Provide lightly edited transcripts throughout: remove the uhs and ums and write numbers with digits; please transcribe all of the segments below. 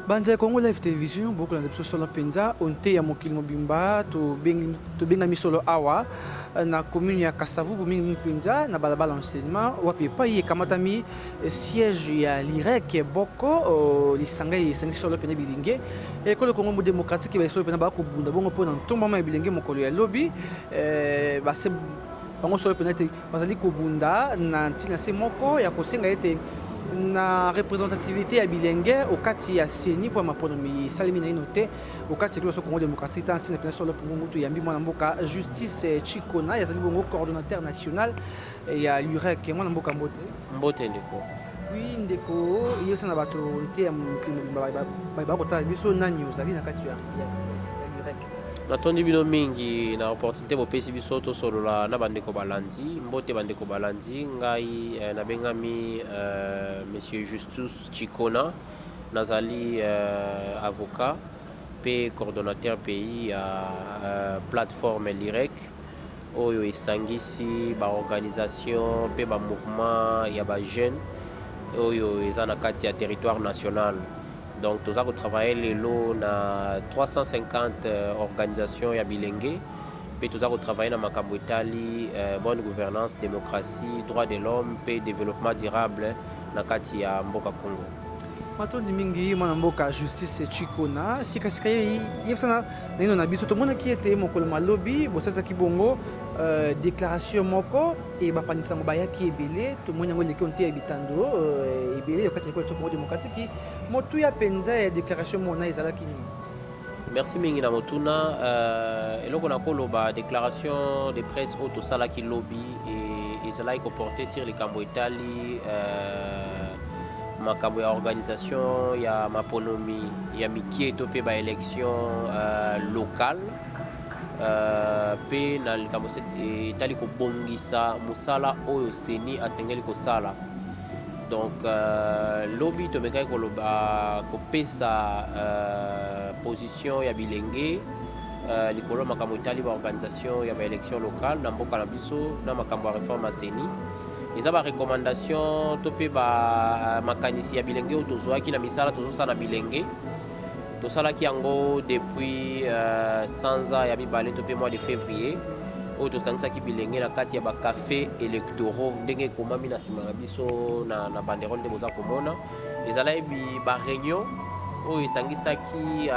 Banza ya Congo Live Television, bokolanda biso solo mpenza o nte ya mokili mobimba. Tobengami solo awa na commune ya Kasavubu, mingimingi mpenza na balabala enseignement, wapi epai ekamatami siège ya Lirek boko lisanga esangisi solo mpenza bilinge ekolo Congo démocratique. Baye solo mpenza bakobunda bongo mpo na ntombama ya bilenge mokolo ya lobi, base bango solo mpenza ete bazali kobunda na ntina se moko ya kosenga ete na représentativité ya bilenge okati ya CENI, mpo ya maponomi esalemi naino te okati ya ekolo Congo démocratique. Ta ntina mpenza solo mpongo ngutu yambi mwana mboka Justice Chikona, yazali bongo coordonnateur national ya LUREC. Mwana mboka, mbote. Mbote, ndeko. Oui, ndeko, yebisa na bato te ya mokili mobimba bakotala biso nani ozali na kati ya LUREC. Natondi bino mingi na opportunité bopesi biso tosolola na bandeko balandi. Mbote, bandeko balandi. Ngai nabengami monsieur Justus Chikona, nazali avocat mpe coordonnateur pays ya plateforme Lirec, oyo esangisi baorganisation mpe bamouvement ya bajeune oyo eza na kati ya territoire national. Donc toza kotravaille lelo na 350 organisation ya bilenge, mpe toza kotravaille na makambo etali bonne gouvernance, démocratie, droit de l'homme mpe développement durable na kati ya mboka Congo. Matondi mingi, mwana mboka Justice Chikona. Sikasika, yebisana naino na biso, tomonaki ete mokolo malobi bosalisaki bongo déclaration moko e bapanzi sango bayaki ebele. Tomoni yango eleki nte ya bitando ebele okati ya ekolo Congo démocratique. Motuya mpenza ya déclaration mona ezalaki nini? Merci mingi na motuna. Eloko na koloba, déclaration de presse oyo tosalaki lobi ezalaki koporte sur likambo etali makambo ya organisation ya maponomi ya mike to mpe baélection locale, mpe na likambo etali kobongisa mosala oyo CENI asengeli kosala. Donc lobi tomekaki koloba, kopesa position ya bilenge likolo makambo etali baorganisation ya baélection locale na mboka na biso, na makambo ya réforme ya CENI. Eza barecommandation to mpe bamakanisi ya bilenge oyo tozwaki na misala tozosala na bilenge. Tosalaki yango depuis sanza ya mibale to mpe mois de février, oyo tosangisaki bilenge na kati ya bacafé électoraux, ndenge ekomami na nsima na biso na banderole nde boza komona. Ezalaki baréunion oyo esangisaki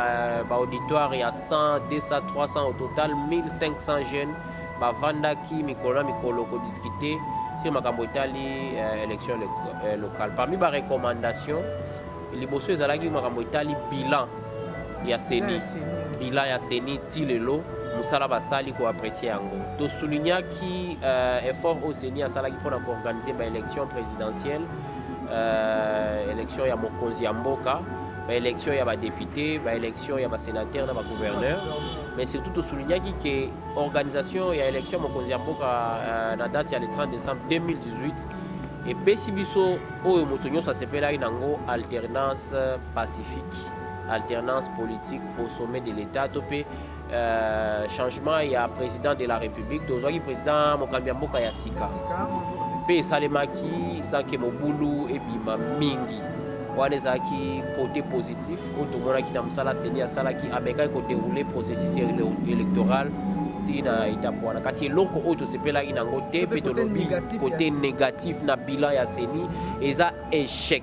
baauditoire ya 100, 200, 300, au total 1500 jeunes. Bavandaki mikolo na mikolo kodiscute sur makambo etali élection locale. Parmi barecommandation, liboso ezalaki makambo etali bilan ya CENI, bilan ya CENI ti lelo, mosala basali, koapprécie yango. Tosoulignaki effort oyo CENI asalaki mpona koorganize baélection présidentielle, élection ya mokonzi ya mboka, baélection ya badéputé, baélection ya basénateur na bagouverneur. Mais surtout tosoulignaki ke organisation ya élection ya mokonzi ya mboka na date ya le 30 décembre 2018 epesi biso oyo moto nyonso asepelaki nango, alternance pacifique, alternance politique au sommet de l'État, to mpe changement ya président de la République. Tozwaki président, mokambi ya mboka ya sika, mpe esalemaki sans que mobulu ebima mingi. Wana ezalaki côté positif oyo tomonaki na mosala CENI asalaki, amekaki kodéroule processus électoral ntina étape wana. Kasi eloko oyo tosepelaki nango te, mpe tolobi côté négatif na bilan ya CENI, eza échec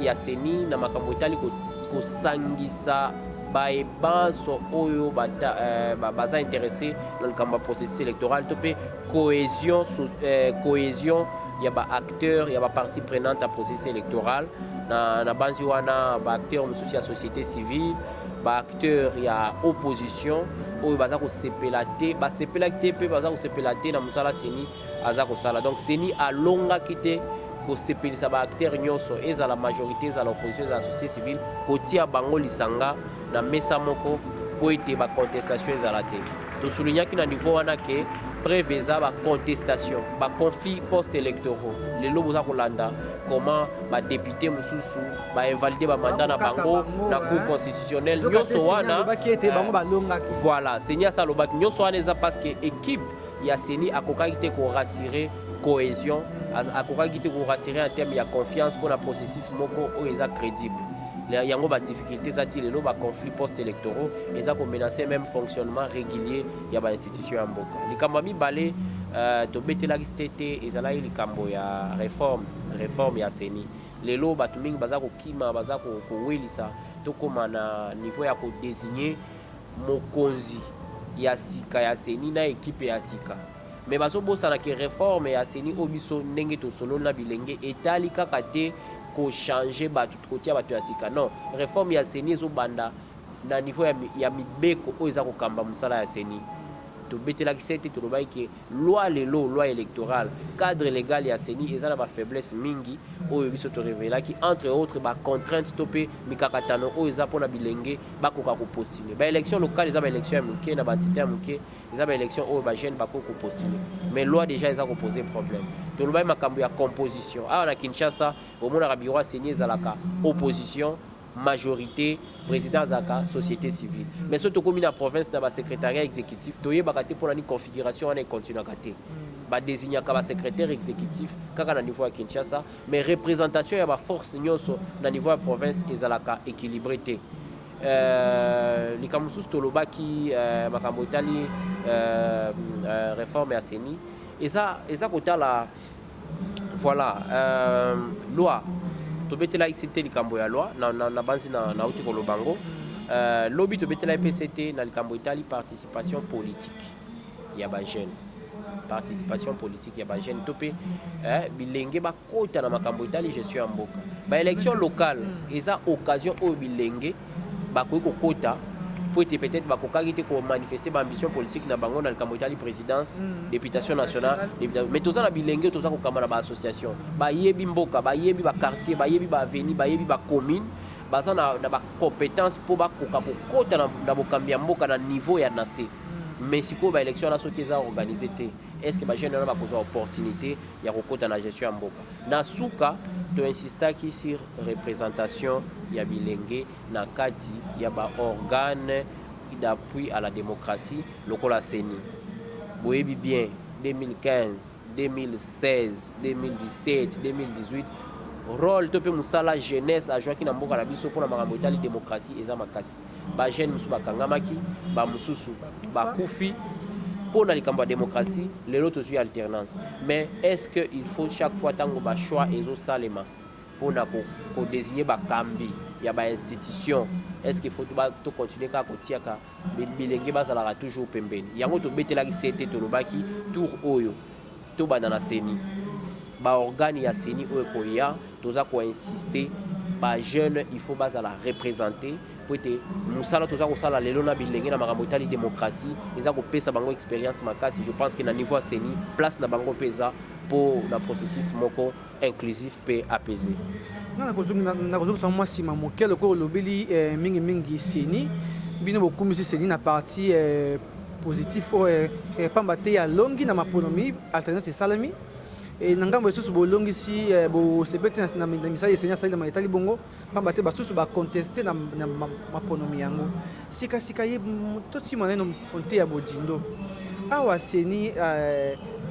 ya CENI na makambo etali kosangisa baebanso oyo baza intéressé na likambo ya processus électoral, to mpe cohésion ya baacteur, ya bapartie prenante ya processus électoral. Na banzi wana baacteur mosusu ya société civile, baacteur ya opposition oyo baza kosepela te, basepelaki te mpe baza kosepela te na mosala CENI aza kosala. Donc CENI alongaki te kosepelisa baacteur nyonso, ezala majorité, ezala opposition, ezala société civile, kotia bango lisanga na mesa moko mpo ete bacontestation ezala te. Tosoulignaki na niveau wana ke preuve eza bacontestation, baconflit post électoraux. Lelo boza kolanda comment badéputé mosusu bainvalide bamandat na bango na Cour constitutionnelle. Nyonso wana, voilà, CENI asa alobaki nyonso wana eza parce que équipe ya CENI akokaki te korassurer cohésion, akokaki te korassurer en terme ya confiance mpona processus moko oyo eza crédible. Yango badifficulté eza ti lelo, baconflit post électoraux eza komenacer même fonctionnement régulier ya bainstitution ya mboka. Likambo ya mibale tobetelaki sete ezalaki likambo ya réforme ya CENI. Lelo bato mingi baza kokima, baza kowelisa tokóma na niveau ya kodésigner mokonzi ya sika ya CENI na équipe ya sika. Mais bazobosana ke réforme ya CENI oyo biso ndenge tosololi na bilenge etali kaka te kochanger bato, kotia bato ya sika. Non, réforme ya CENI ezobanda na niveau ya mibeko oyo eza kokamba mosala ya CENI. Tobetelaki sete, tolobaki ke loi lelo, loi électorale, cadre légal ya CENI eza na bafaiblesse mingi oyo biso torevelaki, entre autres bacontrainte to mpe mikakatano oyo eza mpona bilenge bakoka kopostuler. Baélection locale eza baélection ya moke na baentité ya moke, eza baélection oyo bajeune bakoki kopostuler, mais loi déjà eza kopose problème. Tolobaki makambo ya composition. Awa na Kinshasa, omonaka bureau ya CENI ezalaka opposition, majorité, président azalaka société civile. Mais soki tokomi na province, na basecrétariat exécutif, toyebaka te mpona nini configuration wana econtinuaka te. Badésignaka basecrétaire exécutif kaka na niveau ya Kinshasa, mais représentation ya baforce nyonso na niveau ya province ezalaka équilibré te. Likambo mosusu tolobaki, makambo etali réforme ya CENI, eza kotala, voilà, loi. Tobetelaki sete likambo ya loi na banzi nauti koloba yango. Lobi tobetelaki mpe sete na likambo etali participation politique ya bajeune, participation politique ya bajeune to mpe bilenge bakota na makambo etali gestion ya mboka. Baélection locale eza occasion oyo bilenge bakoki kokota, po ete peut-être bakokaki te komanifester baambition politique na bango na likambo etali présidence, députation nationale. Mais toza na bilenge, toza kokamba na baassociation, bayebi mboka, bayebi baquartier, bayebi baavenue, bayebi bacommune, baza na bacompétence mpo bakoka kokota na bokambi ya mboka na niveau ya na se. Mais sikoyo baélection wana soki eza organisé te, est ce que bajeune wana bakozwa opportunité ya kokota na gestion ya mboka? Na suka, toinsistaki sur représentation ya bilenge na kati ya baorgane d'appui à la démocratie lokola CENI. Boyebi bien, 2015, 2016, 2017, 2018, rôle to mpe mosala jeunesse azwaki na mboka na biso mpona makambo etali démocratie eza makasi. Bajeune mosusu bakangamaki, bamosusu bakufi mpo na likambo ya démocratie. Lelo tozwi alternance, mais est ce que il faut chaque fois ntango bachoix ezosalema mpona kodésigne bakambi ya bainstitution, est ce que faut tocontinue kaka kotiaka bilenge bazalaka toujours pembeni? Yango tobetelaki sete, tolobaki tour oyo tobanda na CENI, baorgane ya CENI oyo ekoya, toza koinsiste, bajeune il faut bazala représente, po ete mosala toza kosala lelo na bilenge na makambo etali démocratie eza kopesa bango expérience makasi. Je pense que na niveau ya CENI, place na bango mpe eza mpo na processus moko inclusif mpe apaisé. Nga nakozongisa mwa nsima moke. Lokola olobeli mingimingi CENI, bino bokumisi CENI na parti positif oyo, pamba te alongi na maponomi, alternance esalemi. Na ngambo lisusu bolongisi, bosepeli te na misala e CENI asali na etali bongo, pamba te basusu baconteste na maponomi yango. Sikasika ye tosima nano nte ya bodindo awa, CENI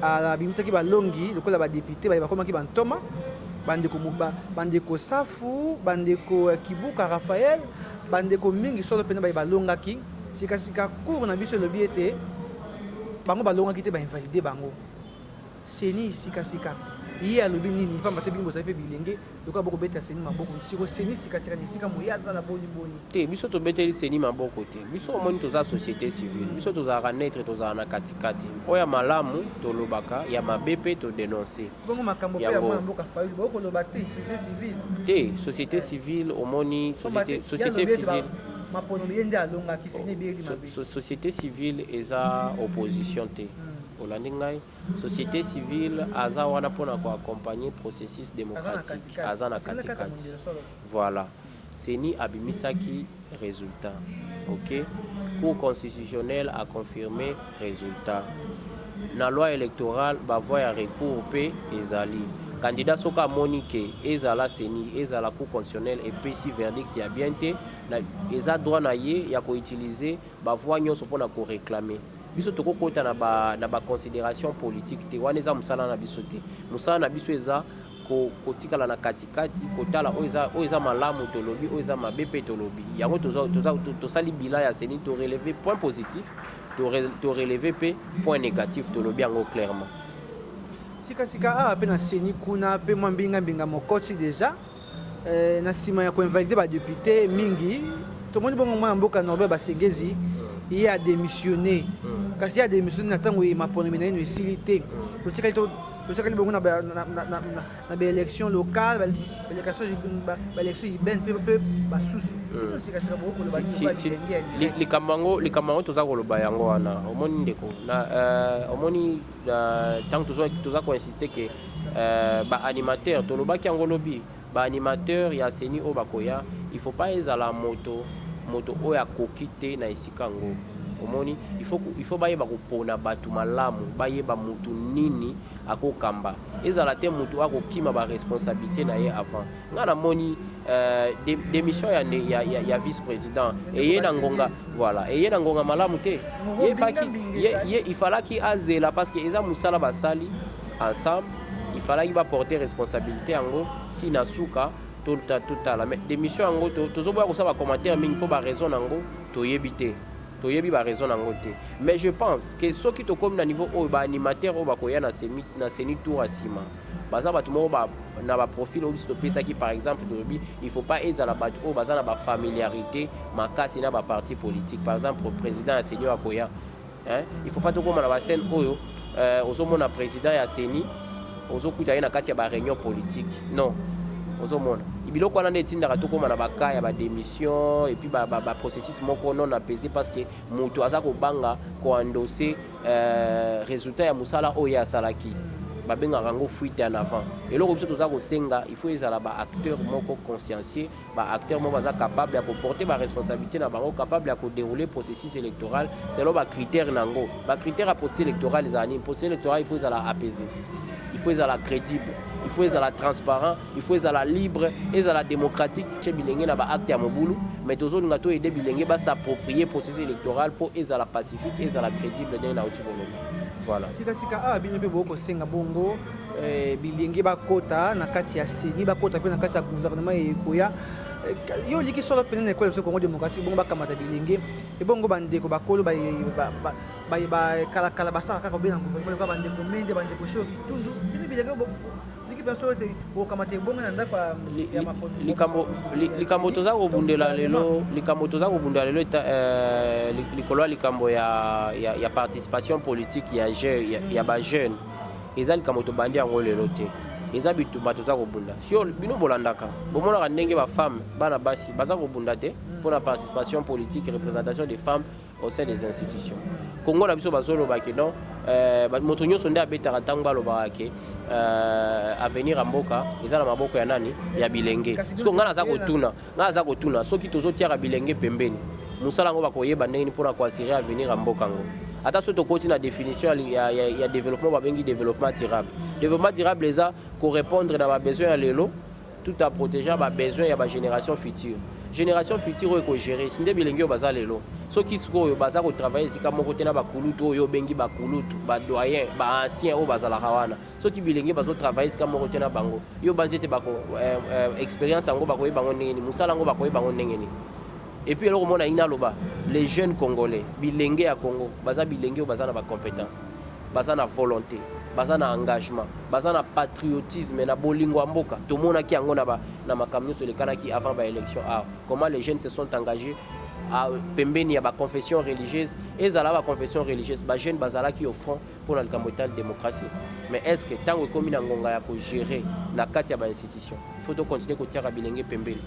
abimisaki balongi lokola badéputé bakomaki bantoma, bandeko Safu, bandeko Kibuka Raphaël, bandeko mingi solo mpena baye balongaki. Sikasika cour na biso elobi ete bango balongaki te, bainvalide bango. CENI sikasika ye alobi nini? Pamba te bino bozali mpe bilenge, lokola bokobeta CENI maboko, siko CENI sikasika na esika moye azala boni boni? Te, biso tobeteli CENI maboko te. Biso omoni toza société civile, biso tozalaka neutre, tozala na katikati. Oyo ya malamu tolobaka, ya mabe mpe todénonce. Bongo makambo mpe ya mwana mboka Fayulu, bokoloba te société civile? Te, société civile omoni, société civile Maponomi ye nde alongaki, CENI ebeyeli mabe. Société civile eza opposition te. Olandi ngai? Société civile aza wana mpona koaccompagner processus démocratique, aza na katikati. Voilà, CENI abimisaki résultat, ok, Cour constitutionnelle a confirmé résultat. Na loi électorale, bavoie ya recours mpe ezali. Candidat soki amoni ke ezala CENI, ezala Cour constitutionnelle epesi verdict ya bien te, eza droit na ye ya koutiliser bavoie nyonso mpona koréclamer. Biso tokokota na baconsidération ba politique te, wana eza mosala na biso te. Mosala na biso eza Kotikala na katikati, kotala oyo eza, oyo eza malamu tolobi, oyo eza mabe mpe tolobi. Yango tosali bilan ya CENI, to relever point positif, to relever mpe point négatif, tolobi yango clairement. Sikasika awa mpe na CENI kuna mpe mwa mbinga-mbinga mokoti déjà na nsima ya koinvalider badéputé mingi. Tomoni bongo mwana mboka Norbert Basengezi, ye adémissionné. Kasi ye adémissionné na ntango maponami na ye no esili te. Totikali bongo na baélection locale, baélection urbaine mpe basusu. Sikasika bokoloba? Likambo yango toza koloba yango wana. Omoni ndeko, omoni ntango toza koinsiste ke baanimateur, tolobaki yango lobi, baanimateur ya CENI oyo bakoya, il faut pas ezala moto oyo akoki te na esika yango. Omoni, il faut bayeba kopona bato malamu, bayeba mutu nini akokamba. Ezala te mutu akokima baresponsabilité na ye avant. Nga namoni démission ya vice président eye na ngonga, voilà, eye na ngonga malamu te. Ye ifalaki azela, parce que eza mosala basali ensemble. Il fallaki baporter responsabilité yango ntina suka. Totala, mais démission yango, tozoboya kosala bacommentaire mingi mpo baraison yango toyebi te, toyebi baraison yango te. Mais je pense que soki tokómi na niveau oyo, baanimateur oyo bakoya na CENI tour ya nsima baza bato moko na baprofil oyo biso topesaki. Par exemple, tolobi il faut pas ezala bato oyo baza na bafamiliarité makasi na baparti politique. Par exemple, président ya CENI oyo akoya, il faut pas tokóma na bascène oyo ozomona président ya CENI, ozokuta ye na kati ya baréunion politique. Non, ozomona biloko wana nde etindaka tokóma na baka ya badémission et puis baprocessus moko non apaisé, parce que moto aza kobanga koendosser résultat ya mosala oyo ye asalaki. Babengaka yango fuite en avant. Eloko biso toza kosenga, il faut ezala baacteur moko consciencieux, baacteur moko baza capable ya koporter baresponsabilité na bango, capable ya kodérouler processus électoral selon bacritère nango. Bacritère ya processus électoral ezala nini? Processus électoral, il faut ezala apaisé, il faut ezala crédible, il faut ezala transparent, il faut ezala libre, ezala démocratique. Tie bilenge na baacte ya mobulu, mais tozolinga toaider bilenge bas'approprier processus électoral mpo ezala pacifique, ezala crédible, ndenge nauti koloba. Voilà. Sikasika awa bino mpe bokosenga bongo bilenge bakota na kati ya CENI, bakota mpe na kati ya gouvernement ekoya. Yo oliki solo pene na ekolo biso Congo démocratique, bongo bakamata bilenge, ebongo bandeko bakolo bakalakala basala kaka obe na gouvernement lokola bandeko Mende, bandeko She Okitundu. Bino bilenge liki mpe solo te bokamata ebongo na ndako ya Likambo toza kobundela lelo, likambo toza kobundela lelo, likolo ya likambo ya participation politique ya bajeune, eza likambo tobandi yango lelo te. Eza bitumba toza kobunda. Sio bino bolandaka, bomonaka ndenge bafemme, bana basi baza kobunda te mpona participation politique, représentation des femmes au sein des institutions. Congo na biso, bazolobaki non, moto nyonso nde abetaka ntango balobaka ke avenir ya mboka eza na maboko ya nani? Ya bilenge. Siko ngai naza kotuna, ngai naza kotuna, soki tozotiaka bilenge pembeni, mosala yango bakoyeba ndenge nini mpona koassurer avenir ya mboka yango? Ata soki tokoti na définition ya développement, babengi développement durable, développement durable eza korépondre na babesoin ya lelo tout en protégeant babesoin ya bagénération future. Génération future oyo ekogérer si nde bilenge oyo baza lelo. Soki sikoyo baza kotravailler esika moko te na bakulutu oyo obengi bakulutu, badoyen, baancien oyo bazalaka wana, soki bilenge bazotravailler esika moko te na bango, yo banzi ete bako expérience yango bakoyeba yango ndenge nini? Mosala yango bakoyeba yango ndenge nini? Et puis eloko mona ngai naloba, les jeunes Congolais, bilenge ya Congo, baza bilenge oyo baza na bacompétence, baza na volonté, baza na engagement, baza na patriotisme, na bolingo ya mboka. Tomonaki yango na makambo nyonso elekanaki avant baélection awa, comment les jeunes se sont engagés pembeni ya baconfession religieuse. Ezala baconfession religieuse, bajeune bazalaki au front mpona likambo etali démocratie. Mais est ce que ntango ekomi na ngonga ya kogérer na kati ya bainstitution, il faut tocontinue kotiaka bilenge pembeni?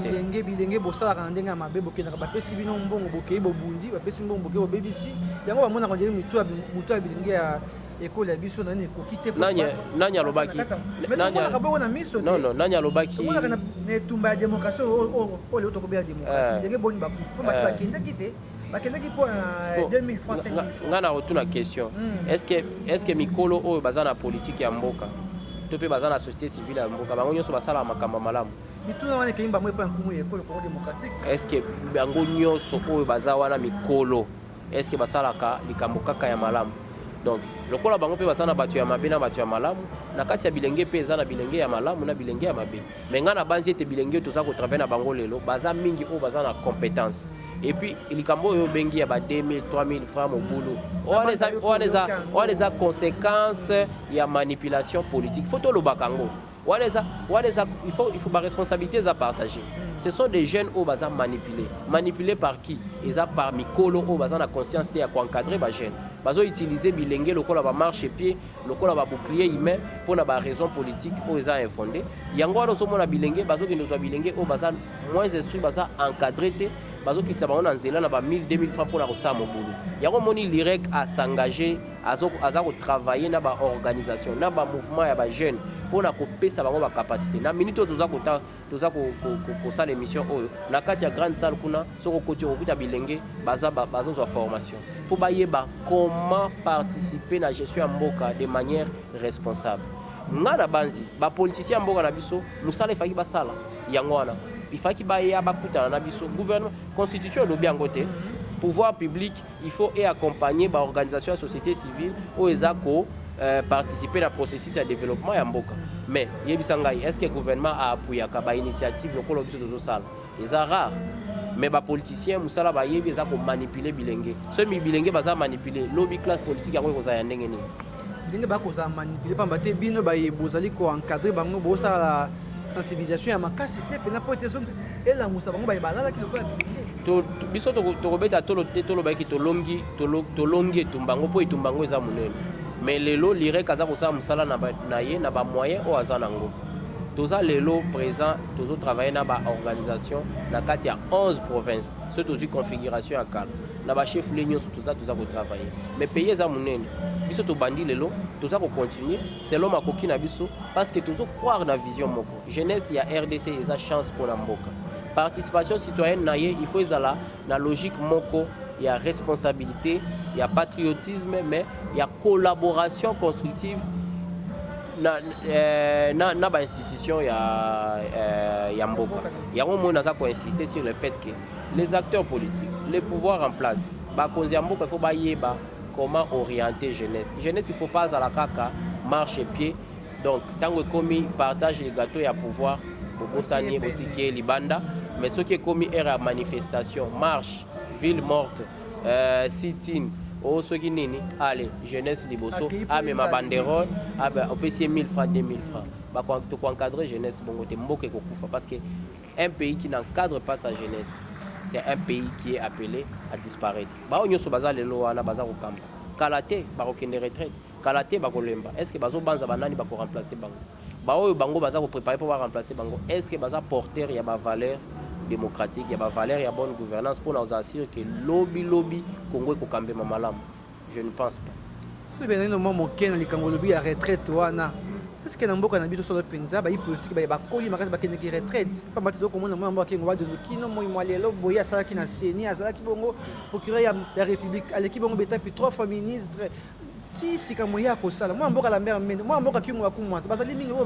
Bilenge, bilenge bosalaka na ndenge ya mabe. Bokendaka, bapesi bino mbongo, bokei, bobundi, bapesi mbongo, bokei, bobebisi yango. Bamonaka ndenge mito ya bilenge ya ekole ya biso nani ekoki te. Nani alobaki? Tomonaka bongo na miso. Non, non, nani alobaki? Tomonaka na etumba ya démocratie oyo lelo tokobela démocratie, bilenge boni bakufi mpo bato bakendaki te, bakendaki mpo na 2000 francs, 5000 francs. Nga na kotuna question: est ce que mikolo oyo baza na politique ya mboka to mpe baza na société civile ya mboka, bango nyonso basalaka makambo ya malamu? Mituna wana ekei bango epai nkumu ya ekolo Congo démocratique. Est ce que bango nyonso oyo baza wana mikolo, est ce que basalaka likambo kaka ya malamu? Donc lokola bango mpe baza na bato ya mabe na bato ya malamu, na kati ya bilenge mpe eza na bilenge ya malamu na bilenge ya mabe. Mais ngai nabanzi ete bilenge oyo toza kotravailler na bango lelo baza mingi oyo baza na compétence. Et puis likambo oyo obengi ya ba 2000, 3000 francs, mobulu wana eza conséquence ya manipulation politique. Faut tolobaka yango. Wana eza il faut baresponsabilité eza partagée. Ce sont des jeunes oyo baza manipulés. Manipulés par qui? Eza par mikolo oyo baza na conscience te ya koencadrer bajeune. Bazoutiliser bilenge lokola bamarchepied, lokola babouclier humain mpona baraison politique oyo eza infondé. Yango wana ozomona bilenge bazokende kozwa bilenge oyo baza moins instruit, baza encadré te, bazokitisa bango na nzela na ba 1000, 2000 francs mpona kosala mobulu. Yango omoni l'IREC as'engager, aza kotravailler na baorganisation, na bamouvement ya bajeune mpona kopesa bango bacapacité. Na minute oyo toza kosala émission oyo, na kati ya grande salle kuna, soki okoti, okokuta bilenge bazozwa formation mpo bayeba comment participer na gestion ya mboka de manière responsable. Nga na banzi bapoliticien ya mboka na biso, mosala efaki basala yango wana, ifaki baya bakutana na biso gouvernement. Constitution elobi yango te, pouvoir public il faut e accompagner baorganisation ya société civile oyo eza ko participer na processus ya développement ya mboka. Mais yebisa ngai, est ce que gouvernement aappuyaka bainitiative lokola biso tozosala? Eza rare. Mais bapoliticien, mosala bayebi eza komanipuler bilenge. Soki bilenge baza manipulé, lobi classe politique yango ekozala ya ndenge nini? Ndenge bakozala manipulé, pamba te bino baye bozali koencadrer bango, bosala sensibilisation ya makasi te mpena mpo ete soki elamusa bango baye balalaki lokola bilenge. Biso tokobeta tolo te, tolobaki tolongi etumba yango, mpo etumba yango eza monene. Mais lelo l'IREC aza kosala mosala na ye na bamoyen oyo aza nango. Toza lelo présent, tozotravailler na baorganisation na kati ya 11 province. Soki tozwi configuration ya kala na bachef lieu nyonso, toza kotravailler. Mais pays eza monene. Biso tobandi lelo, toza kocontinue selon makoki na biso, parce que tozocroire na vision moko: jeunesse ya RDC eza chance mpona mboka. Participation citoyenne na ye, il faut ezala na logique moko ya responsabilité, ya patriotisme, mais ya collaboration constructive na bainstitution ya mboka. Yango moi naza koinsister sur le fait que les acteurs politiques, les pouvoirs en place, bakonzi ya mboka, il faut bayeba comment orienter jeunesse. Jeunesse, il faut pas azala kaka marchepied. Donc ntango ekomi partage de gâteau ya pouvoir, bobosani ye, botiki ye libanda. Mais soki ekomi heure ya manifestation, marche, ville morte, sit-in o soki nini, ale jeunesse liboso. Akei mpo amema nzala. Banderole, opesi ye 1000 francs, 2000 francs. Tokoencadrer jeunesse bongo te, mboka ekokufa, parce que un pays qui n'encadre pas sa jeunesse, c'est un pays qui est appelé à disparaître. Bao nyonso baza lelo wana baza kokamba, kala te bakokende retraite, kala te bakolemba. Est ce que bazobanza banani bakoremplacer bango? Baoyo bango baza kopréparer mpo baremplacer bango, est ce que baza porteur ya bavaleur démocratique, ya bavaleur ya bonne gouvernance, mpona kozala sûr ke lobi lobi Congo ekokambema malamu? Je ne pense pas. Soki nano mwa moke na likambo olobi ya retraite wana, est ce que na mboka na biso solo mpenza bayi politike baye bakoli makasi bakendeki retraite? Pamba te tokomona mwana mboka Kengo wa Dondo kino moi mwa lelo boye asalaki na CENI, azalaki bongo procureur ya République, aleki bongo betapi trois fois ministre, ti sika moye akosala. Mwana mboka Lambert Mende, mwana mboka Kyungu wa Kumwanza, bazali mingi oyo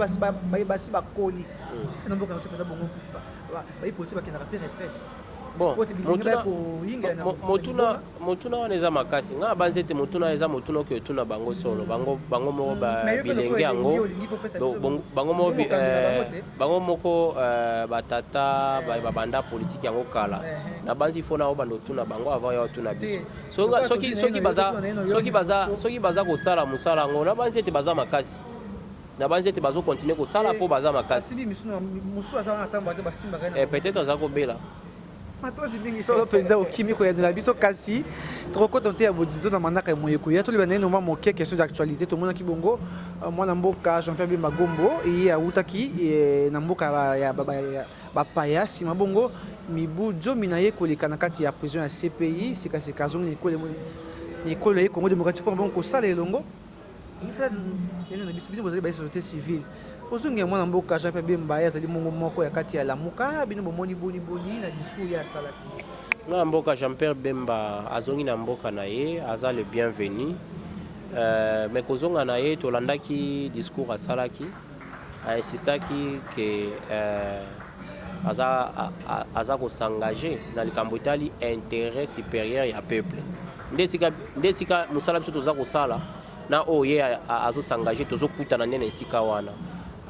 baye basi bakoli. Est ce que na mboka na biso mpenza bongo bayi politike bakendaka mpe retraite? Bon, Po ete bilenge baya koyingela na motuna wana eza makasi. Ngai nabanzi ete motuna eza motuna oyo otuna bango solo, bango moko Mais yo mpe bilenge lokola yango elengi olingi kopesa biso bango moko ndenge okambela bango te. Bango moko batata babanda politike yango kala. Nabanzi fo na obanda otuna bango avant ya otuna biso. Te. Soki Lokola tozwi soki na ye baza na yo, totuna ye na yo soki baza liboso. Soki baza kosala mosala yango, nabanzi ete baza makasi, nabanzi ete bazokontinue kosala mpo baza makasi. Basimbi mosusu aza wana, ntango bato basimbaka ye na Peut-être aza kobela. Matozi mingi solo mpenza okimi koyandela biso, kasi tokokota te ya bodindo na mandaka ya moyeko ya toloba na ye mwa moke. Question d'actualité: tomonaki bongo mwana mboka Jean-Pierre Bemba Gombo, ye awutaki na mboka ya bapaya nsima bongo mibu 10 na ye koleka na kati ya prison ya CPI. Sikasika azongi na ekolo ya ye Congo démocratique mpona bongo kosala elongo misala nene na biso. Bino bozali baye société civile, ozongi ya mwana mboka Jean Pierre Bemba, ye azali mongo moko ya kati ya Lamuka. Bino bomoni boni boni na discours ye asalaki? Mwana mboka Jean-Pierre Bemba azongi na mboka na ye, aza le bienvenu. Mais kozonga na ye, tolandaki discours asalaki, ainsistaki ke aza kos'engager na likambo etali intérêt supérieur ya peuple. Nde esika mosala biso toza kosala. Na oyo ye azos'engager, tozokutana nde na esika wana.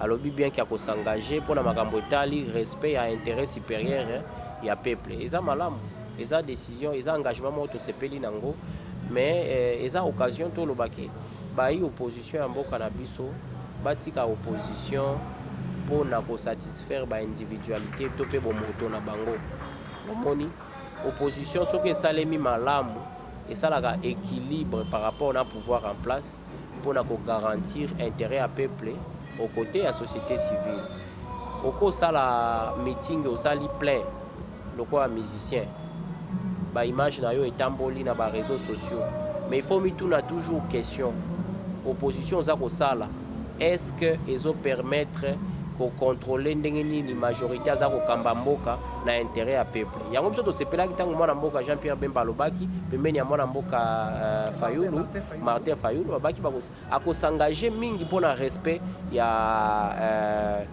Alobi bien ke akos'engager mpona makambo etali respect ya intérêt supérieur ya peuple. Eza malamu, eza décision, eza engagement moko tosepeli nango. Mais eza occasion tolobaki bayi opposition ya mboka na biso batika opposition mpona kosatisfaire baindividualité to mpe bomoto na bango. Omoni, opposition soki esalemi malamu, esalaka équilibre par rapport na pouvoir en place mpona kogarantir intérêt ya peuple. Au côté ya société civile, okosala meeting, osali plein lokola musicien, baimage na yo etamboli na baréseaux sociaux, mais il faut mituna toujours question: opposition oza kosala, est-ce que ezopermettre kocontrôler ndenge nini majorité aza kokamba mboka na intérêt ya peuple? Yango biso tosepelaki ntango mwana mboka Jean Pierre Bemba alobaki pembeni ya mwana mboka Fayulu, Martin Fayulu, babaki akos'engager mingi mpona respect ya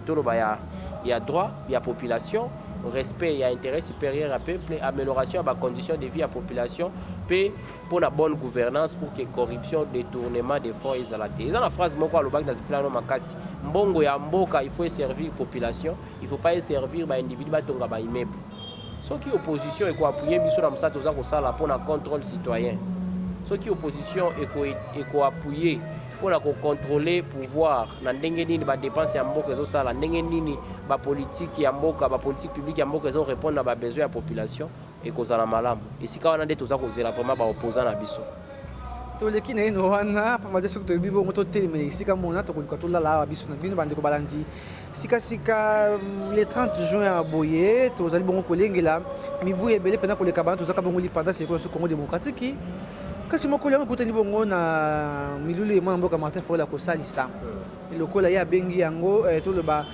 toloba ya droit ya population, respect ya intérêt supérieur ya peuple, amélioration ya bacondition de vie ya population, mpe mpona bonne gouvernance, pour que corruption, détournement de fonds ezala te. Eza na phrase moko alobaki na zipilano makasi: mbongo ya mboka, il faut eservir population, il faut pas eservir baindividu batonga baimmeuble. Soki opposition ekoappuyer biso na mosala toza kosala mpona contrôle citoyen, soki opposition ekoappuyer mpona kocontrôler pouvoir na ndenge nini badépense ya mboka ezosala, ndenge nini bapolitike ya mboka, bapolitike publique ya mboka ezorépondre na babesoin ya population, ekozala malamu. Esika wana nde toza kozela vraiment baopposant na biso. Toleki na yeno wana, pamba te soki toyebi bongo totelemela esika mona, tokoluka tolala awa biso na bino. Bandeko balandi, sikasika le 30 juin ya boye, tozali bongo kolengela mibu ebele mpena koleka bana tozaka bongo lipanda sikoyo so Congo démocratique. Kasi mokolo yango ekutani bongo na milulu ye mwana mboka Martin Fayulu kosalisa lokola ye abengi yango, toloba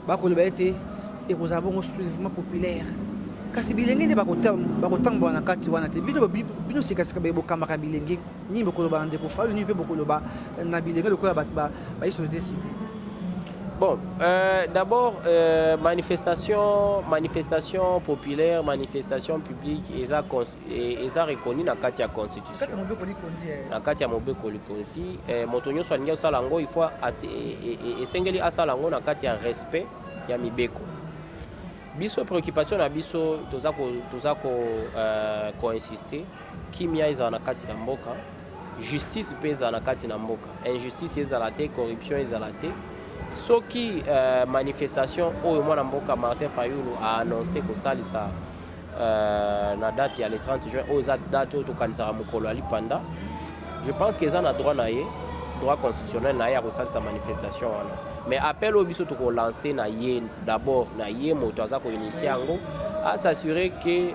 bakoloba ete ekozala bongo soulèvement populaire. Kasi bilenge nde bakotambola na kati wana te. Bino, bino sikasika bokambaka bilenge, nini bokoloba na ndeko Fayulu? Nini mpe bokoloba na bilenge lokola bayi société civile? Bon, d'abord, manifestation populaire, manifestation publique, eza reconnu na kati ya constitution, na kati ya mobeko likonzi. Moto nyonso alingi asala yango, il faut esengeli asala yango na kati ya respect ya mibeko. Biso, préoccupation na biso, toza koinsister kimia ezala na kati na mboka, justice mpe ezala na kati na mboka, injustice ezala te, corruption ezala te. Soki manifestation oyo mwana mboka Martin Fayulu aannoncer kosalisa na date ya le 30 juin, oyo eza date oyo tokanisaka mokolo ya lipanda, je pense que eza na droit na ye, droit constitutionnel na ye ya kosalisa manifestation wana. Mais appel oyo biso tokolancer na ye d'abord, na ye moto aza koinitier yango, as'assurer ke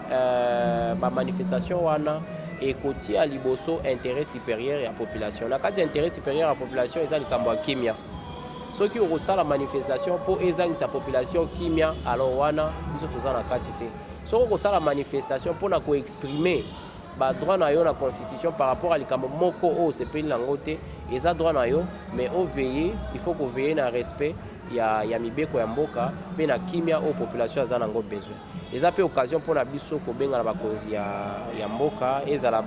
bamanifestation wana ekotia liboso intérêt supérieur ya population. Na kati ya intérêt supérieur ya population, eza likambo ya kimia. Soki okosala manifestation mpo ezangisa population kimia, alors wana biso toza na kati te. Soki okosala manifestation mpona koexprimer badroit na yo na constitution par rapport à likambo moko oyo osepeli nango te, eza droit na yo, mais oveiller, il faut koveiller na respect ya mibeko ya mboka mpe na kimia oyo population aza nango besoin. Eza mpe occasion mpona biso kobenga na bakonzi ya mboka, ezala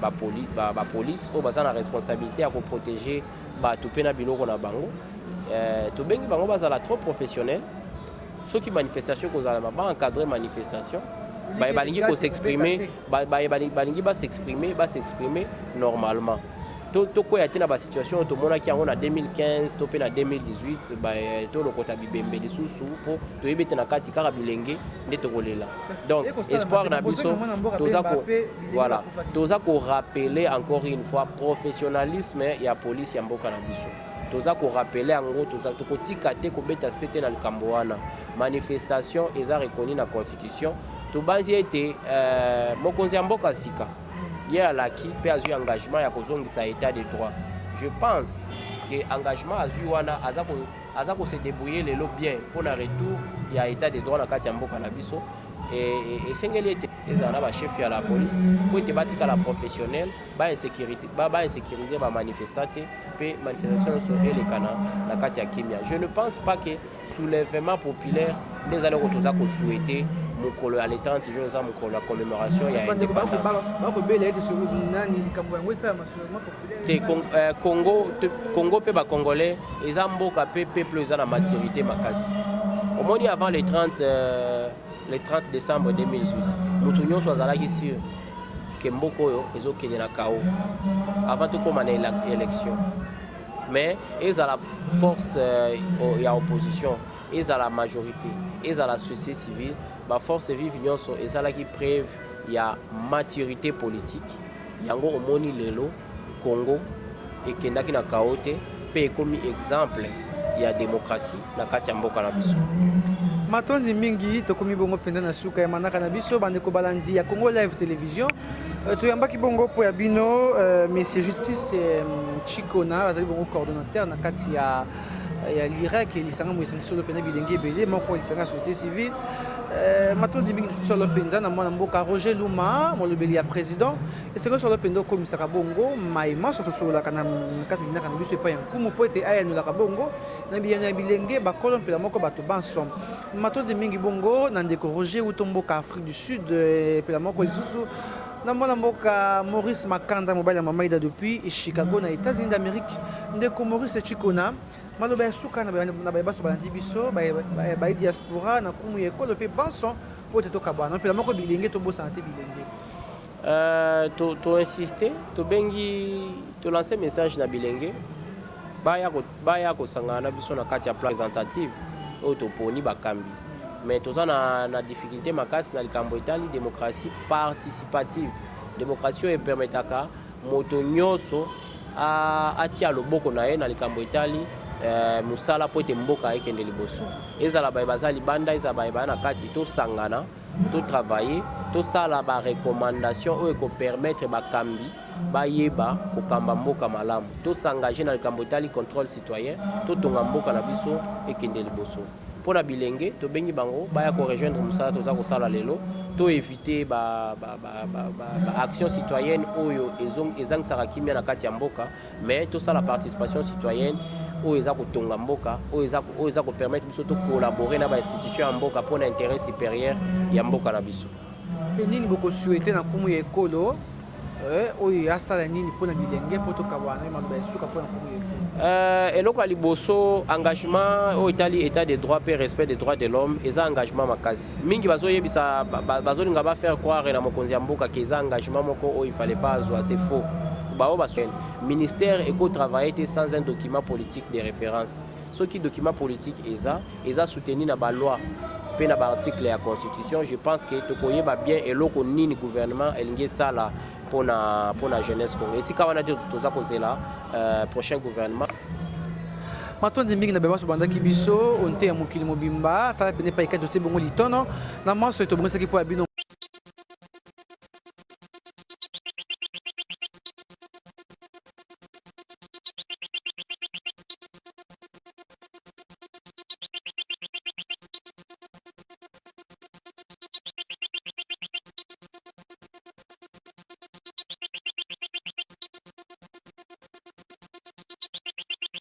bapolice ba, ba, ba oyo baza na responsabilité ya koprotéger bato mpe na biloko na bango. Tobengi bango bazala trop professionnel. Soki manifestation ekozalama, baencadrer manifestation. Baye balingi kos'exprimer, balingi bas'exprimer, bas'exprimer normalement. Tokwea te na basituation oyo tomonaki yango na 2015 to mpe na 2018, tolokota bibembe lisusu, mpo toyebi ete na kati kaka bilenge nde tokolela. Donc espoir na biso, toza ko, voilà, toza korappeler encore une fois professionnalisme ya police ya mboka na biso. Toza korappeler yango, tokotika te kobeta se te na likambo wana. Manifestation eza reconnu na constitution. Tobanzi ete mokonzi ya mboka sika ye alaki mpe azwi engagement ya kozongisa état de droit. Je pense ke engagement azwi wana, aza kose débrouiller lelo bien mpona retour ya état de droit na kati ya mboka na biso. Esengeli ete ezala na bachef ya la police mpo ete batikala professionnel, bainsécuriser bamanifestant te, mpe manifestation nyonso elekana na kati ya kimia. Je ne pense pas que soulèvement populaire nde ezali oko toza kosouhaiter. Mokolo ya le 30 juin eza mokolo ya commémoration ya indépendance. Bakobela ete nani likambo yango esalama sûrement populaire. Te, Congo, Congo mpe bacongolais eza mboka mpe peuple eza na maturité makasi. Omoni, avant le 30, le 30 décembre 2018, moto nyonso azalaki sûr ke mboka oyo ezokende na chaos avant tokóma na élection. Mais ezala force ya opposition, ezala majorité, ezala société civile, baforce vive nyonso ezalaki preuve ya maturité politique. Yango omoni lelo Congo ekendaki na chaos te, mpe ekomi exemple ya démocratie na kati ya mboka na biso. Matondi mingi. Tokomi bongo mpenza na suka ya manaka na biso. Bandeko balandi ya Congo Live Télévision, toyambaki bongo mpo ya bino monsieur Justice Chikona, azali bongo coordonnateur na kati ya lirek, lisanga mo esangisi solo mpenza bilenge ebele moko lisanga ya société civile. Matondi mingi solo mpenza na mwana mboka Roger Luma, molobeli ya président. Esengeli solo mpenza okomisaka bongo mayema so tosololaka na kati linaka na biso epai ya nkumu mpo ete ayanolaka bongo na biyano ya bilenge bakolo mpela moko bato banso. Matondi mingi bongo na ndeko Roger uto mboka Afrique du Sud, mpela moko lisusu na mwana mboka Maurice Makanda, mobali ya mama Ida, depuis Chicago na États-Unis d'Amérique. Ndeko Maurice Chikona, maloba ya suka na baye baso balandi biso, baye diaspora na nkumu ya ekolo mpe banso, mpo ete tokabwana mpela moko bilenge, tobosana te bilenge. To insiste, tobengi, tolance message na bilenge baya kosangana na biso na kati ya plan représentative oyo toponi bakambi. Mais toza na difficulté makasi na likambo etali démocratie participative, démocratie oyo epermetaka moto nyonso atia loboko na ye na likambo etali mosala mpo ete mboka ekende liboso. Ezala baye baza libanda, ezala baye baya na kati, tosangana, totravaille, tosala barecommandation oyo ekopermettre bakambi bayeba kokamba mboka malamu. Tosengage na likambo etali contrôle citoyen, totonga mboka na biso ekende liboso. Mpo na bilenge, tobengi bango baya korejoindre mosala toza kosala lelo. Toévite ba action citoyenne oyo ezangisaka kimia na kati ya mboka, mais tosala participation citoyenne oyo eza kotonga mboka, oyo eza kopermettre biso tocollabore na bainstitution ya mboka mpo na intérêt supérieur ya mboka na biso. Mpe nini bokosouhaite na nkumu ya ekolo oyo asala nini mpona bilenge mpo tokabwana? Maloba ya suka mpona nkumu ya ekolo. Eloko ya liboso, engagement oyo etali état de droit mpe respect des droits de l'homme. Eza engagement makasi mingi. Bazoyebisa, bazolinga bafaire croire na mokonzi ya mboka ke eza engagement moko oyo il fallait pas azwa. C'est faux. Bao ba ministère ekotravaille te sans un document politique de référence. Soki document politique eza soutenu na baloi mpe na baarticle ya constitution, je pense que tokoyeba bien eloko nini gouvernement elingi esala mpona jeunesse Congo. Esika wana te toza kozela prochain gouvernement. Matondi mingi na baye bandaki biso onte ya mokili mobimba. Tala pene epai kati totie bongo litono na maso tobongisaki mpo ya bino.